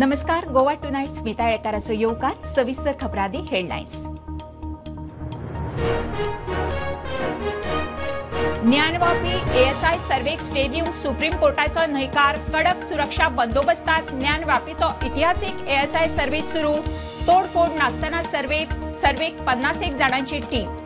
नमस्कार, गोवा टुनायट स्मिता येळकाराचो येवकार. सविस्तर खबरांनी हेडलायन्स. ज्ञानवापी एएसआय सर्वेक स्टे दिवंक सुप्रीम कोर्टाचो न्हयकार. कडक सुरक्षा बंदोबस्तात ज्ञानवापीचो इतिहासीक एएसआय सर्वे सुरू. तोडफोड नासतना सर्वेक 50 जाणांची टीम.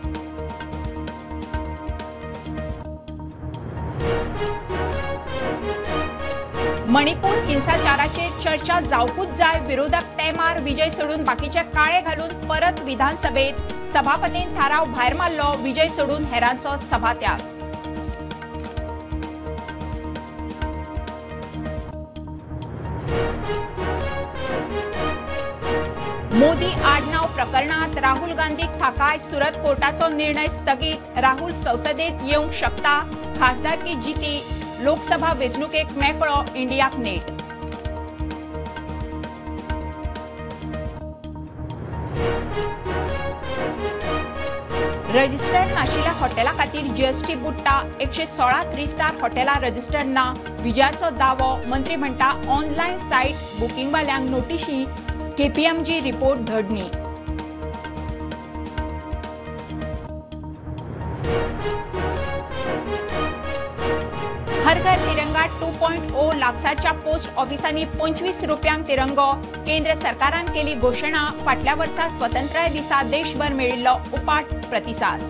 मणिपूर हिंसाचाराचेर चर्चा जावपूच जाय. विरोधक तेमार विजय सोडून बाकीचे काळे घालून परत विधानसभेत. सभापतीन थाराव भायर मारलो. विजय सोडून हेरांचो सभात्याग. मोदी आडनाव प्रकरणात राहुल गांधीक थाकाय. सुरत कोर्टाचो निर्णय स्थगीत. राहुल संसदेत येवंक शकता. खासदारकी जिती. लोकसभा वेंचणुकेक मेकळो. इंडियाक नेट. रजिस्टर्ड नाशिल्ल्या हॉटेला खातीर जीएसटी बुडटा. 116 3 स्टार हॉटेलां रजिस्टर्ड ना. विजयाचो दावो. मंत्री म्हणटा ऑनलायन सायट बुकिंगवाल्यांक नोटिशी. केपीएमजी रिपोर्ट धडणी. हर घर तिरंगा 2.0 लागसारच्या पोस्ट ऑफिसांनी 25 रुपयांक तिरंगो. केंद्र सरकारान केली घोशणा. फाटल्या वर्सा स्वतंत्रताय दिसा देशभर मेळिल्लो उपाट प्रतिसाद.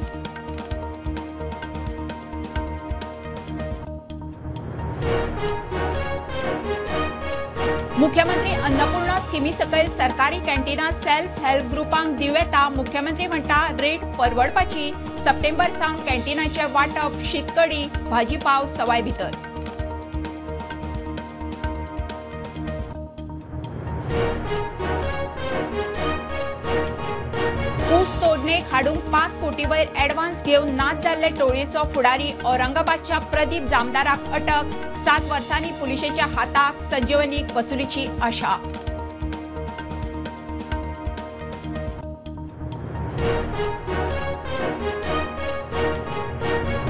मुख्यमंत्री अन्नपूर्णा स्किमी सकयल सरकारी कॅन्टीना सेल्फ हेल्प ग्रुपांक दिवं येता. मुख्यमंत्री म्हणटा रेट परवडपाची. सप्टेंबर सावन कॅन्टीनाचें वांटप. शीतकडी भाजीपाव सवाय भितर. ऊस तोडणेक हाडूंक 5 कोटी वयर ॲडव्हान्स घेवन नाच जाल्ले टोळयेचो फुडारी औरंगाबादच्या प्रदीप जामदाराक अटक. 7 वर्सांनी पुलिशेच्या हाताक. संजीवनीक वसुलीची आशा.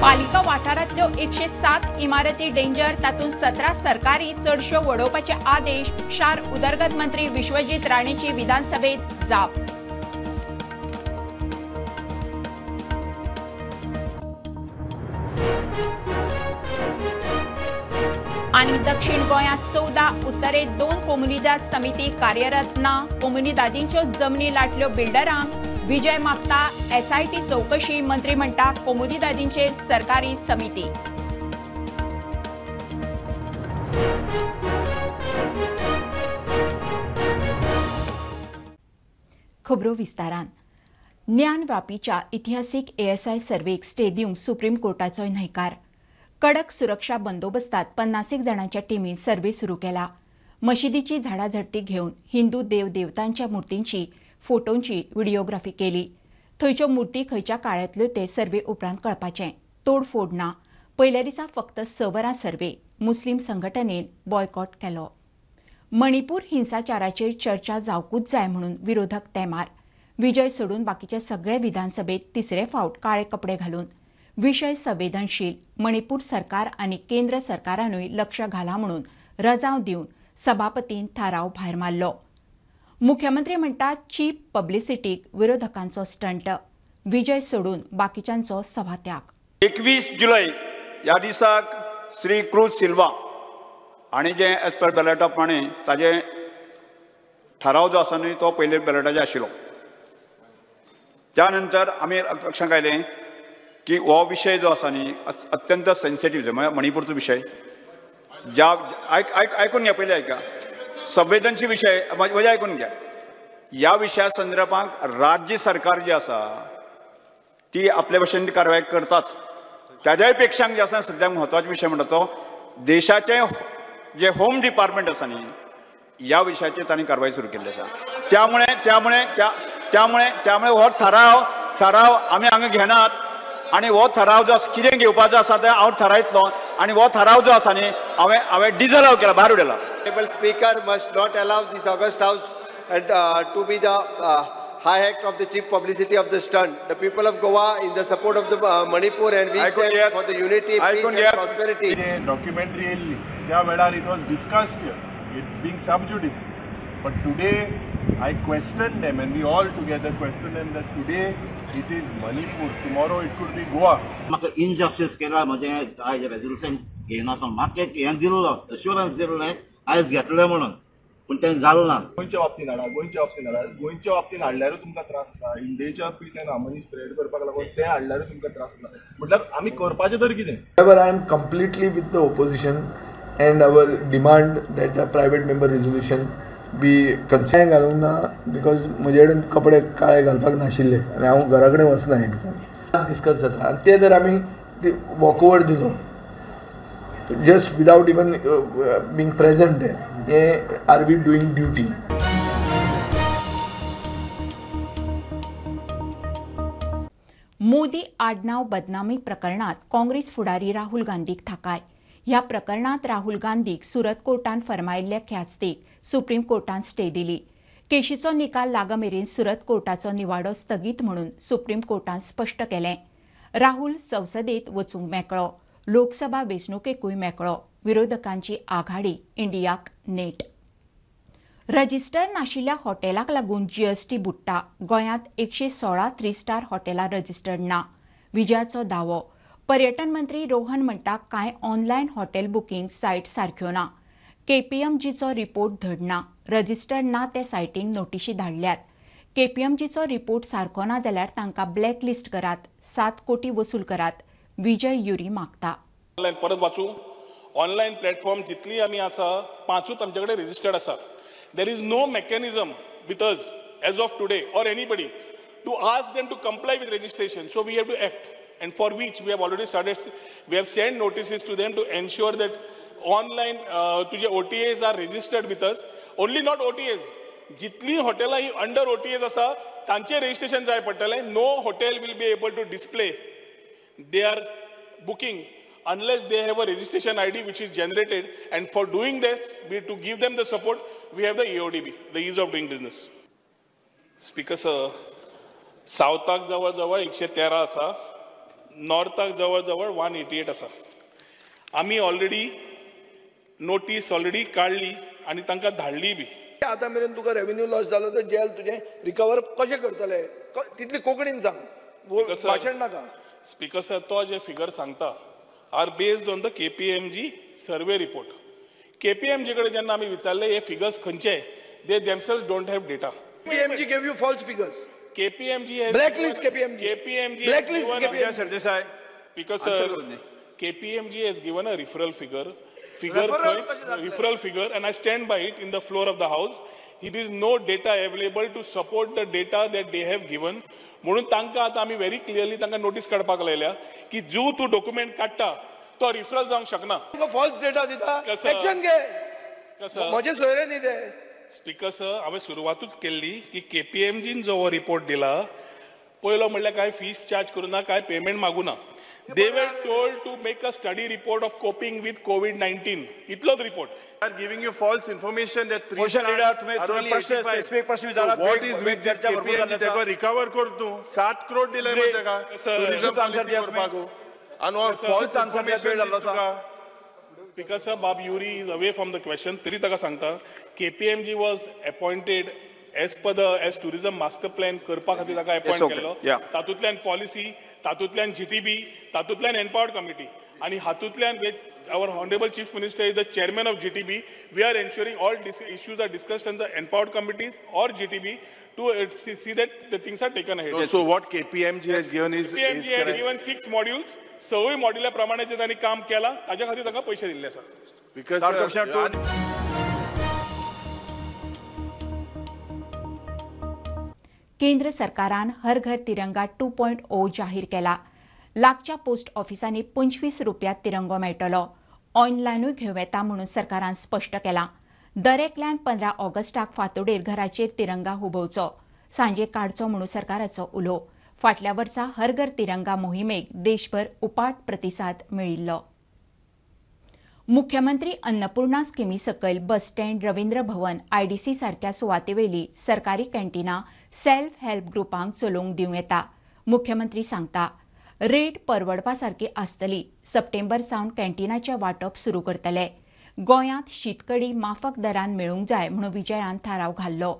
पालिका वाठारांतल्यो 107 इमारती डेंजर. तातूंत 17 सरकारी, चडश्यो वडोवपाचे आदेश. शार उदरगत मंत्री विश्वजीत राणेची विधानसभेत जाप. आनी दक्षिण गोंयांत 14, उत्तरेत 2 कोमुनिदाद समिती कार्यरत ना. कोमुनिदादींच्यो जमनी लाटल्यो बिल्डरांक. विजय मागता एसआयटी चौकशी. मंत्री म्हणटा कोमुनिदादींचेर सरकारी समिती. खबरो विस्तारान. ज्ञानवापीच्या इतिहासीक एएसआय सर्वेक स्टे दिवंक सुप्रीम कोर्टाचो न्हयकार. कडक सुरक्षा बंदोबस्तात 50 जाणांच्या टिमीन सर्वे सुरू केला. मशिदीची झाडाझडती घेवन हिंदू देवदेवतांच्या मूर्तींची फोटोंची व्हिडिओग्राफी केली. थंयच्यो मूर्ती खंयच्या काळांतल्यो ते सर्वे उपरांत कळपाचें. तोडफोड ना. पयल्या दिसा फक्त 6 वरां सर्वे. मुस्लीम संघटनेन बॉयकॉट केलो. मणिपूर हिंसाचाराचेर चर्चा जावकूच जाय म्हणून विरोधक तेमार. विजय सोडून बाकीचे सगळे विधानसभेत तिसरे फावट काळे कपडे घालून. विशय संवेदनशील. मणिपूर सरकार आनी केंद्र सरकारानूय लक्ष घाला म्हणून रजाव दिवन सभापतीन थाराव भायर मारलो. मुख्यमंत्री म्हणटा चीप पब्लिसिटीक विरोधकांचो स्टंट. विजय सोडून बाकीच्यांचो सभात्याग. 21 जुलय ह्या दिसाक श्री क्रूज सिल्वा आनी जे एज पर बॅलेटा प्रमाणे ताजे थाराव जो आसा न्हय तो पयले बॅलेटाचेर आशिल्लो. त्या नंतर आमी लक्षांत आयलें की हो विशय जो आसा न्ही अत्यंत सेन्सिटीव, म्हळ्यार मणिपूरचो विशय. ज्या आयकून घ्या, पयलीं आयका, संवेदनशील विशय म्हजें आयकून घ्या. ह्या विशया संदर्भात राज्य सरकार जी आसा ती आपले भशेन कारवाय करताच. ताज्याय पेक्षा जे आसा सद्याक म्हत्वाचो विशय म्हणटा तो देशाचें जे होम डिपार्टमेंट आसा न्ही ह्या विशयाचेर तांणी कारवाय सुरू केल्ली आसा. त्यामुळे त्यामुळे त्यामुळे त्यामुळे हो थाराव आमी हांगा घेनात आनी हो थाराव जो आसा कितें घेवपाचो आसा तें हांव थारायतलो आनी हो थाराव जो आसा न्ही हांवें डिजलाव केला, भायर उडयला. Speaker must not allow this august house and to be the high act of the chief publicity of the stunt. The people of Goa in the support of the Manipur and wish them for the unity, peace and prosperity. Documentary येयल्ली त्या वेळार it was discussed here, it being sub judice. But today I question them and we all together question them that today it is Manipur, tomorrow it could be Goa. म्हाका injustice केला म्हजें आयज resolution घेयनासतना म्हाका एक हें दिल्लो assurance दिल्लें आयज घेतलें म्हणून, पूण तें जालें ना. गोंयच्या बाबतीन हाडा, गोंयच्या बाबतीन हाडा, गोंयच्या बाबतीन हाडल्यारूय तुमकां त्रास आसा. इंडियेच्या पीस एंड हार्मनी स्प्रेड करपाक लागून तें हाडल्यारूय तुमकां त्रास आसा. म्हटल्यार आमी करपाचें तर कितें? However, I am completely with the opposition and our demand that the private member resolution be considered. घालूंक ना because म्हजे कडेन कपडे काळे घालपाक नाशिल्ले आनी हांव घरा कडेन वचना हे दिसांनी. डिस्कस जाता आनी ते जर आमी वॉक ओवर दिलो just without even being present there, are we doing duty? Modi आडनाव बदनामी प्रकरणात काँग्रेस फुडारी राहुल गांधीक थाकाय. ह्या प्रकरणात राहुल गांधीक सुरत कोर्टान फर्मायिल्ल्या ख्यास्तीक सुप्रीम कोर्टान स्टे दिली. केशीचो निकाल लागमेरेन सुरत कोर्टाचो निवाडो स्थगीत म्हणून सुप्रीम कोर्टान स्पश्ट केलें. राहुल संसदेत वचूंक मेकळो, लोकसभा वेंचणुकेकूय मेकळो. विरोधकांची आघाडी इंडियाक नेट. रजिस्टर नाशिल्ल्या हॉटेलाक लागून जीएसटी बुडटा. गोंयांत 116 3 स्टार हॉटेलां रजिस्टर्ड ना, विजयाचो दावो. पर्यटन मंत्री रोहन म्हणटा कांय ऑनलायन हॉटेल बुकींग सायट सारक्यो ना. केपीएमजीचो रिपोर्ट धड ना. रजिस्टर्ड ना ते सायटींक नोटिशी धाडल्यात. केपीएमजीचो रिपोर्ट सारको ना जाल्यार तांकां ब्लॅक लिस्ट करात, 7 कोटी वसूल करात, विजय युरी मागता. ऑनलायन परत वाचू, ऑनलायन प्लॅटफॉर्म जितली आमी आसा 5 आमचे कडेन रजिस्टर्ड आसा. There is no mechanism with us as of today or anybody to ask them to comply with registration. So we have to act, and for which we have already started. We have sent notices to them to ensure that online तुझे OTAs are registered with us. Only not OTAs, जितली हॉटेलां ही under OTAs आसा तांचे registration जाय पडटलें. No hotel will be able to display their booking unless they have a registration ID which is generated, and for doing that, we to give them the support, we have the EODB, the ease of doing business. Speaker sir, सावथाक जवळ जवळ 113 आसा, नॉर्थाक जवळ जवळ 188 आसा. आमी already notice already काडली आनी तांकां धाडली बी. आतां मेरेन तुका रेवेन्यू लॉस जालो तर जेल तुजें रिकवर कशें करतले तितली कोंकणीन सांग, भाशण नाका. स्पीकर सर, तो जे फिगर सांगता are based on the KPMG survey report. KPMG कडे जेन्ना आमी विचारले हे फिगर्स खंयचे, they themselves don't have data. KPMG gave you false figures. KPMG has blacklist KPMG. KPMG blacklist KPMG. Sardesai Speaker sir, KPMG has given a referral figure. Referral figure, and I stand by it in the floor of the house. It is no data available to support the data that they have given. म्हणून तांकां आतां आमी very clearly तांकां notice काडपाक लायल्या की जो तूं डॉक्युमेंट काडटा तो रिफरल जावंक शकना. फॉल्स डेटा दिता, एक्शन घे. म्हजे सोयरे न्ही ते. स्पीकर सर, हांवें सुरवातूच केल्ली की केपीएमजीन जो हो रिपोर्ट दिला, पयलो म्हणल्यार कांय फीस चार्ज करूं ना, कांय पेमेंट मागूं ना. They were told to make a study report of coping with COVID-19. इतलोच report. They are giving you false information that 3 stars are only 85. So what is with this KPMG? तेका recover कर तूं 7 crore दिले मरे तेका tourism policy करपाक आनी false information दिता तुका. Because sir, Bob Yuri is away from the question. तरी ताका सांगता, KPMG was appointed as per the as tourism master plan करपा खातीर ताका अपॉइंट केल्लो. तातूंतल्यान पॉलिसी, तातूंतल्यान जीटीबी, तातूंतल्यान एम्पावर्ड कमिटी, आनी हातूंतल्यान our honourable chief minister is the chairman of GTB. We are ensuring all issues are discussed in the empowered committees or GTB to see that the things are taken ahead. So what KPMG has given is KPMG has given 6 modules. सवय मॉड्युला प्रमाणे जे तांणी काम केलां ताच्या खातीर ताका पयशे दिल्ले आसात. केंद्र सरकारान हर घर तिरंगा 2.0 जाहीर केला. लागच्या पोस्ट ऑफिसांनी 25 रुपयात तिरंगो मेळटलो. ऑनलायनूय घेवं येता म्हणून सरकारान स्पश्ट केलां. दरेकल्यान 15 ऑगस्टाक फांतोडेर घराचेर तिरंगा हुबोवचो, सांजे काडचो म्हणून सरकाराचो उलो. फाटल्या वर्सा हर घर तिरंगा मोहिमेक देशभर उपाट प्रतिसाद मेळिल्लो. मुख्यमंत्री अन्नपूर्णा स्किमी सकयल bus stand, Ravindra Bhavan, IDC सारक्या सुवातेवेली सरकारी कॅन्टीनां सेल्फ हेल्प ग्रुपांक चलोवंक दिवं येता. मुख्यमंत्री सांगता, रेट परवडपा सारकी आसतली. सप्टेंबर सावन कॅन्टीनाचें वांटप सुरू करतले. गोंयांत शीतकडी माफक दरान मेळूंक जाय म्हणून विजयान थाराव घाल्लो.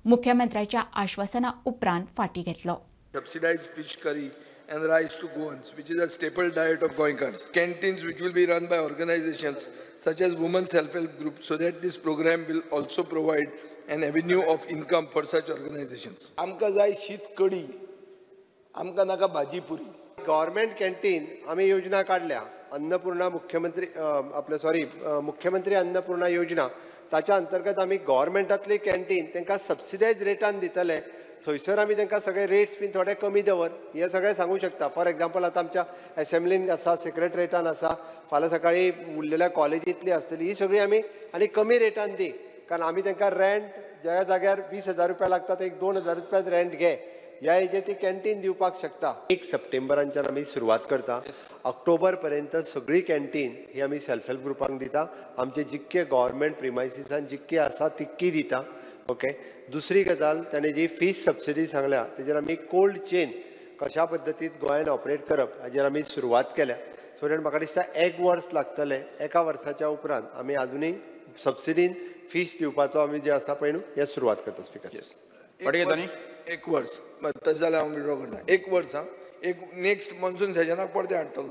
मुख्यमंत्र्याच्या आश्वासना उपरांत फाटी घेतलो. Subsidized fish curry and rice to Goans, which is a staple diet of Goenkars. Canteens which will be run by organizations such as Women Self-Help Group, so that this program will also provide an avenue of income for such organizations. आमकां जाय शीत कडी, आमकां नाका भाजी पुरी. Government canteen आमी योजना काडल्या, अन्नपूर्णा मुख्यमंत्री आपले सॉरी मुख्यमंत्री अन्नपूर्णा योजना, ताच्या अंतर्गत आमी गव्हर्मेंटांतली कॅन्टीन तांकां सबसिडायज रेटान दितले. थंयसर आमी तांकां सगळे रेट्स बीन थोडे कमी दवर हे सगळें सांगूंक शकता. फॉर एग्जाम्पल आतां आमच्या एसेंब्लीन आसा, सेक्रेटरेटान आसा, फाल्यां सकाळीं उरलेल्या कॉलेजींतली आसतली, ही सगळी आमी आनी कमी रेटान दी, कारण आमी तांकां रेंट ज्या जाग्यार 20,000 रुपया लागता ते एक 2,000 रुपयाच रेंट घे ह्या हेजेर ती कॅन्टीन दिवपाक शकता. 1 सप्टेंबरांच्यान आमी सुरवात करता, ऑक्टोबर पर्यंत सगळी कॅन्टीन ही आमी सेल्फ हेल्प ग्रुपांक दिता. आमचे जितके गव्हर्मेंट प्रिमायसिसान जितके आसा तितकी दिता. ओके, दुसरी गजाल ताणें जी फीस सबसिडी सांगल्या तेजेर आमी कोल्ड चेन कशा पद्दतीन गोंयान ऑपरेट करप हाजेर आमी सुरवात केल्या. सो that म्हाका दिसता 1 वर्स लागतलें, 1 वर्साच्या उपरांत आमी आजुनूय सबसिडीन फीस दिवपाचो आमी जे आसा पळय न्हू हें सुरवात करता. स्पिकर 1 वर्स तशें जाल्यार हांव विड्रॉ करता. 1 वर्स आं, एक नेक्स्ट मॉन्सून सेशनाक परतें हाडटलो.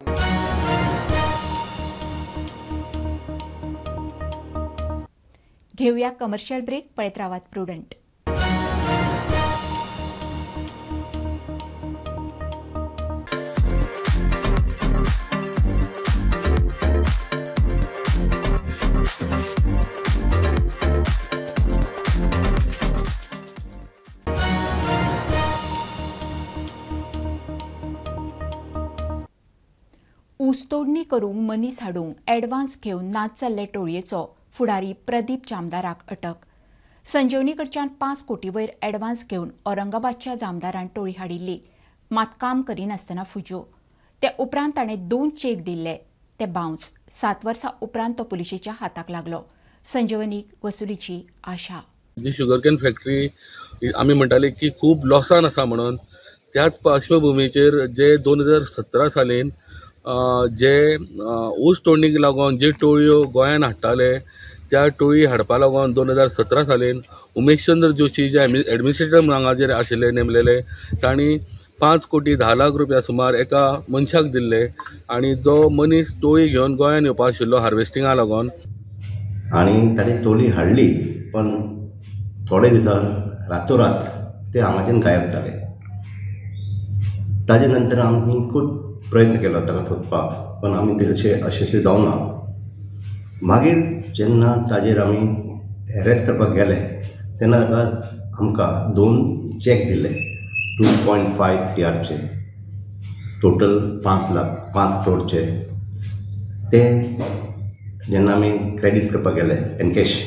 घेऊया कमर्शियल ब्रेक. पळयत रावात प्रुडंट. ऊसतोडणी करूंक मनीस हाडूंक ॲडव्हान्स घेवन नाच जाल्ले टोळयेचो फुडारी प्रदीप जामदाराक अटक. संजीवनी कडच्यान 5 कोटी वयर ॲडव्हान्स घेवन औरंगाबादच्या जामदारान टोळी हाडिल्ली, मात काम करिनासतना फुज्यो. ते उपरांत ताणें 2 चेक दिल्ले, ते बाउन्स. 7 वर्सां उपरांत तो पुलिशेच्या हाताक लागलो. संजीवनीक वसुलीची आशा. जी शुगरकेन फॅक्टरी आमी म्हणटाले की खूब लॉसान आसा म्हणून, त्याच पार्श्वभुमीचेर जे 2017 सालीन जे ऊस तोडणीक लागून जे टोळयो गोंयान हाडटाले त्या टोळी हाडपा लागून 2017 सालीन उमेशचंद्र जोशी जे एडमिनिस्ट्रेटर हांगाचेर आशिल्ले नेमलेले, तांणी 5 कोटी 10 लाख रुपया सुमार एका मनशाक दिल्ले आनी जो मनीस टोळी घेवन गोंयान येवपा आशिल्लो हार्वेस्टिंगा लागून, आनी ताणें टोळी हाडली, पण थोडे दिसान रातोरात ते हांगाच्यान गायब जाले. ताजे नंतर आमी खूब प्रयत्न केलो ताका सोदपाक, पण आमी ते अशें अशें जावना. मागीर जेन्ना ताजेर आमी एरेस्ट करपाक गेले तेन्ना ताका आमकां 2 चॅक दिले 2.5 CRचे, टोटल 5 लाख 5 करोडचे. ते जेन्ना आमी क्रेडीट करपाक गेले एनकॅश,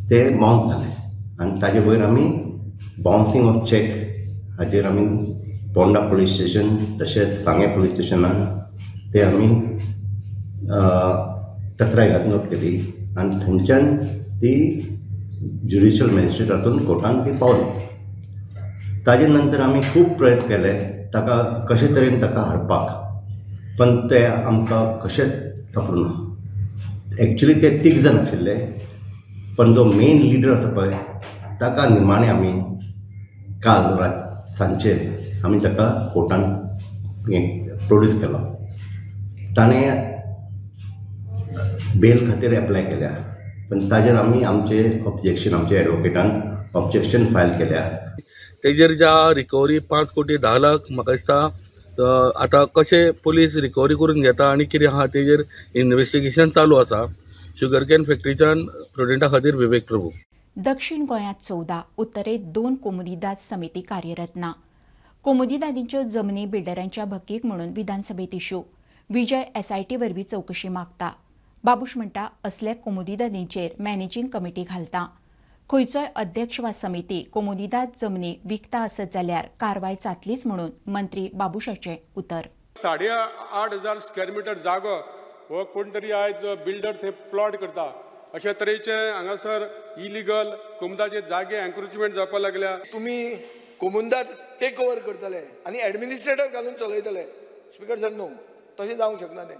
ते बाउन्स जाले आनी ताजे वयर आमी बाउन्सिंग ऑफ चॅक हाजेर आमी पोंडा पुलीस स्टेशन तशेंच सांगें पुलीस स्टेशनान ते आमी तक्रार घालून नोट केली आनी थंयच्यान ती ज्युडिशियल मॅजिस्ट्रेटातून कोर्टान ती पावली. ताजे नंतर आमी खूब प्रयत्न केले ताका कशे तरेन ताका हाडपाक, पण ते आमकां कशेंच सापडूना. एक्चुली ते 3 जाण आशिल्ले, पण जो मेन लिडर आसा पळय ताका निमाणें आमी काल रात सांजचे आमी ताका कोर्टान प्रोड्यूस केलो. ताणें बेल खातीर एप्लाय केल्या, पण ताजेर आमी आमचे ऑब्जेक्शन, आमचे एडवोकेटान ऑब्जेक्शन फायल केल्या. तेजेर ज्या रिकवरी 5 कोटी 10 लाख म्हाका दिसता आतां कशें पुलीस रिकवरी करून घेता आनी कितें आहा तेजेर इन्वेस्टिगेशन चालू आसा. शुगरकेन फॅक्टरीच्यान प्रुडंटा खातीर विवेक प्रभू. दक्षिण गोंयांत 14, उत्तरेंत 2 कोमुनिदाद समिती कार्यरत ना. कोमुनिदादींच्यो जमनी बिल्डरांच्या भकीक म्हणून विधानसभेत इश्यू. विजय एसआयटी वरवीं चवकशी मागता. बाबूश म्हणटा असल्या कोमुनिदादींचेर मॅनेजींग कमिटी घालता. खंयचोय अध्यक्ष वा समिती कोमुनिदाद जमनी विकता आसत जाल्यार कारवाय जातलीच म्हणून मंत्री बाबूशाचें उतर. 8,500 स्क्वेअर मिटर जागो हो कोण तरी आयज बिल्डर थंय प्लॉट करता, अशा तरेचे हांगासर इलिगल कोमुनिदादचे जागे एन्क्रोचमेंट जावपाक लागल्या. तुमी कोमुनिदाद टेक ओवर करतले आनी एडमिनिस्ट्रेटर घालून चलयतले. स्पिकर सर न्हू, तशें जावंक शकना तें.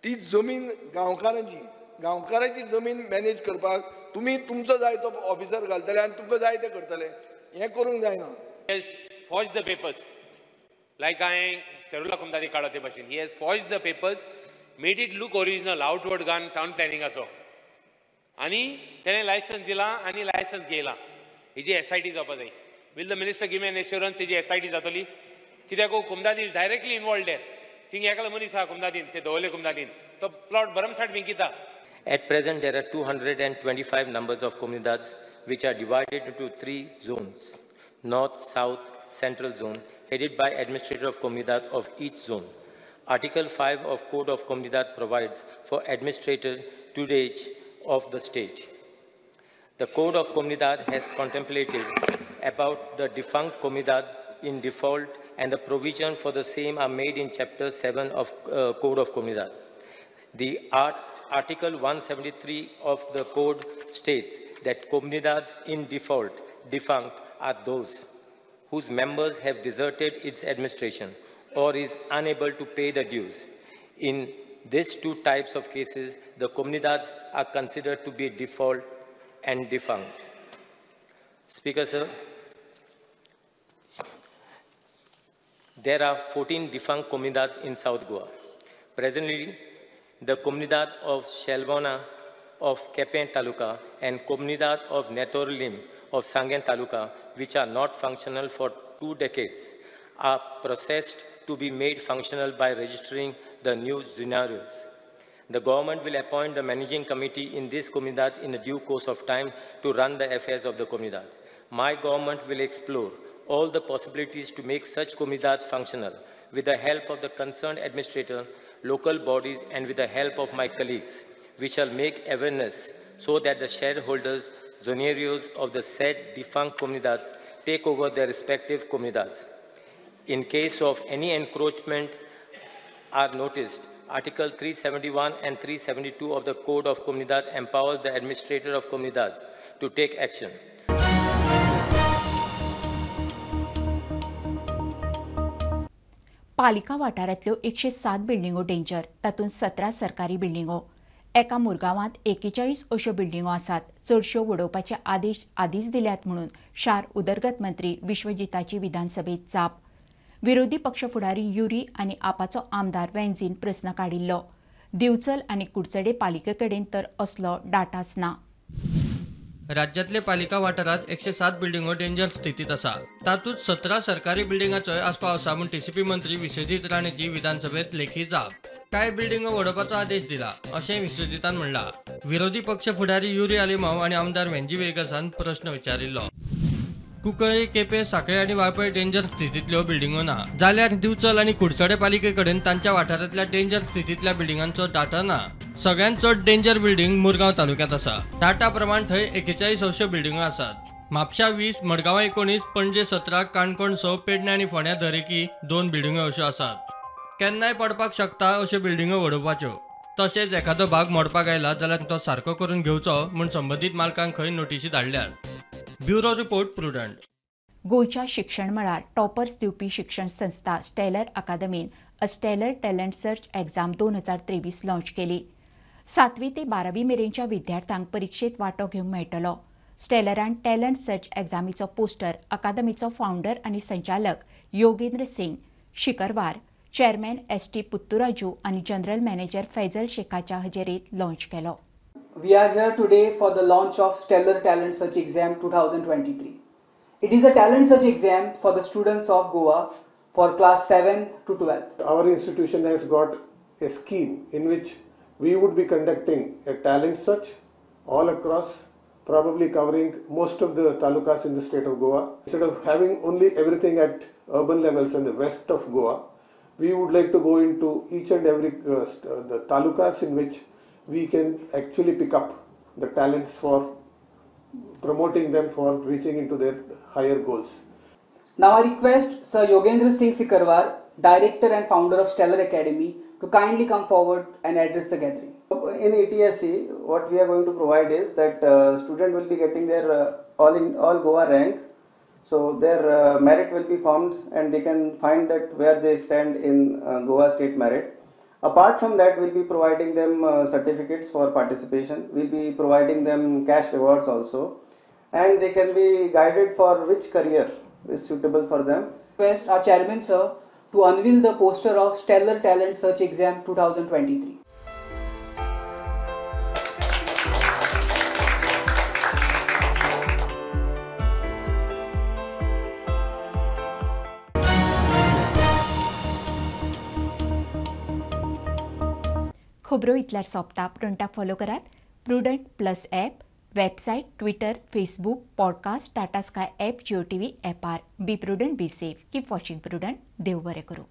ती जमीन गांवकारांची, गांवकाराची जमीन मॅनेज करपाक तुमी तुमचो जाय तो ऑफिसर घालतले आनी तुमकां जाय ते करतले, हें करूंक जायना. Forged the papers like हांवें सेरुला कुमदादी काडलो ते भाशेन. He has forged the papers, made it look original outward gone town प्लॅनिंगाचो, आनी तेणें लायसन्स दिलां आनी लायसन्स घेयलां. हेजी SIT जावपा जाय. Will the minister give an assurance तेजी SIT जातली? कित्याक कुमदादी is directly involved there. Thing एकलो मनीस आहा कुमदादीन, ते दवरले कुमदादीन, तो प्लॉट भरमसाठ विंकिता. At present, there are 225 numbers of comunidades which are divided into 3 zones: North, South, Central Zone, headed by administrator of comunidad of each zone. Article 5 of Code of Comunidad provides for administrator tutelage of the state. The Code of Comunidad has contemplated about the defunct comunidad in default, and the provision for the same are made in Chapter 7 of Code of Comunidad. The Article 173 of the Code states that comunidades in default, defunct, are those whose members have deserted its administration or is unable to pay the dues. In these two types of cases, the comunidades are considered to be default and defunct. Speaker, sir, there are 14 defunct comunidades in South Goa. Presently, the Comunidad of Shelvona of Kepen Taluka and Comunidad of Netorlim of Sangen Taluka, which are not functional for 2 decades, are processed to be made functional by registering the new scenarios. The government will appoint the managing committee in these comunidades in the due course of time to run the affairs of the comunidad. My government will explore all the possibilities to make such comunidades functional with the help of the concerned administrator, local bodies, and with the help of my colleagues. We shall make awareness so that the shareholders, zonarios of the said defunct comunidades take over their respective comunidades. In case of any encroachment are noticed, Article 371 and 372 of the Code of Comunidad empowers the administrator of comunidades to take action. पालिका वाठारांतल्यो 107 बिल्डिंगो danger, तातूंत 17 सरकारी बिल्डिंगो. एका मुरगांवांत 41 अश्यो बिल्डिंगो आसात, चडश्यो वडोवपाचे आदेश आदींच दिल्यात म्हणून शार उदरगत मंत्री विश्वजिताची विधानसभेत जाप. विरोधी पक्ष फुडारी युरी आनी आपाचो आमदार वेंझीन प्रस्न काडिल्लो. दिवचल आनी कुडचडे पालिके कडेन तर असलो डाटाच ना. राज्यातले पालिका वाठारात 107 बिल्डिंगो डेंजर स्थितीत आसा. तातूंत 17 सरकारी बिल्डिंगाचोय आस्पाव आसा म्हूण टीसीपी मंत्री विश्वजीत राणेची विधानसभेत लेखी जाप. कांय बिल्डिंगो वडोवपाचो आदेश दिला अशें विश्वजितान म्हणलां. विरोधी पक्ष फुडारी युरी आलिमाव आनी आमदार वेंजी वेगसान प्रस्न विचारिल्लो. कुंकळ्ळी, केपें, साखळे आनी वाळपय डेंजर स्थितींतल्यो बिल्डिंगो ना, जाल्यार दिवचल आनी कुडचडे पालिके कडेन तांच्या वाठारांतल्या डेंजर स्थितींतल्या बिल्डिंगांचो डाटा ना. सगळ्यांत चड डेंजर बिल्डिंग मुरगांव तालुक्यांत आसा. डाटा प्रमाण थंय 41 अश्यो बिल्डिंगो आसात. म्हापशा 20, मडगांवां 19, पणजे 17, काणकोण 6, पेडणे आनी फोंड्यां दरेकी 2 बिल्डिंगो अश्यो आसात. केन्नाय पडपाक शकता अश्यो बिल्डिंगो वडोवपाच्यो. तशेंच एखादो भाग मोडपाक आयला जाल्यार तो सारको करून घेवचो म्हूण संबंदीत मालकांक खंय नोटिशी धाडल्यात. Bureau report, Prudent. गोंयच्या शिक्षण मळार टॉपर्स दिवपी शिक्षण संस्था stellar अकादमीन a stellar talent search exam 2023 launch केली. 7वी ते 12वी मेरेनच्या विद्यार्थ्यांक परिक्षेत वांटो घेवंक मेळटलो. स्टेलरान टॅलंट सर्च एग्जामीचो पोस्टर अकादमीचो फावंडर आनी संचालक Yogendra Singh Shikarwar, chairman ST Putturaju आनी जनरल मॅनेजर फैजल शेखाच्या हजेरीत लॉन्च केलो. We are here today for the launch of Stellar Talent Search Exam 2023. It is a talent search exam for the students of Goa for class 7 to 12. Our institution has got a scheme in which we would be conducting a talent search all across, probably covering most of the talukas in the state of Goa. Instead of having only everything at urban levels in the west of Goa, we would like to go into each and every the talukas in which we can actually pick up the talents for promoting them for reaching into their higher goals. Now I request Sir Yogendra Singh Sikarwar, Director and Founder of Stellar Academy, to kindly come forward and address the gathering. In ATSE, what we are going to provide is that student will be getting their all Goa rank, so their merit will be formed and they can find that where they stand in Goa state merit. Apart from that, we'll be providing them certificates for participation. We'll be providing them cash rewards also, and they can be guided for which career is suitable for them. Request our chairman sir to unveil the poster of Stellar Talent Search Exam 2023. खबरो इतल्यार सोंपता. प्रुडंटाक follow करात. Prudent plus app, website, Twitter, Facebook, podcast, Tata Sky app, Jio TV ॲपार. Be prudent, be safe, keep watching Prudent. देव बरें करूं.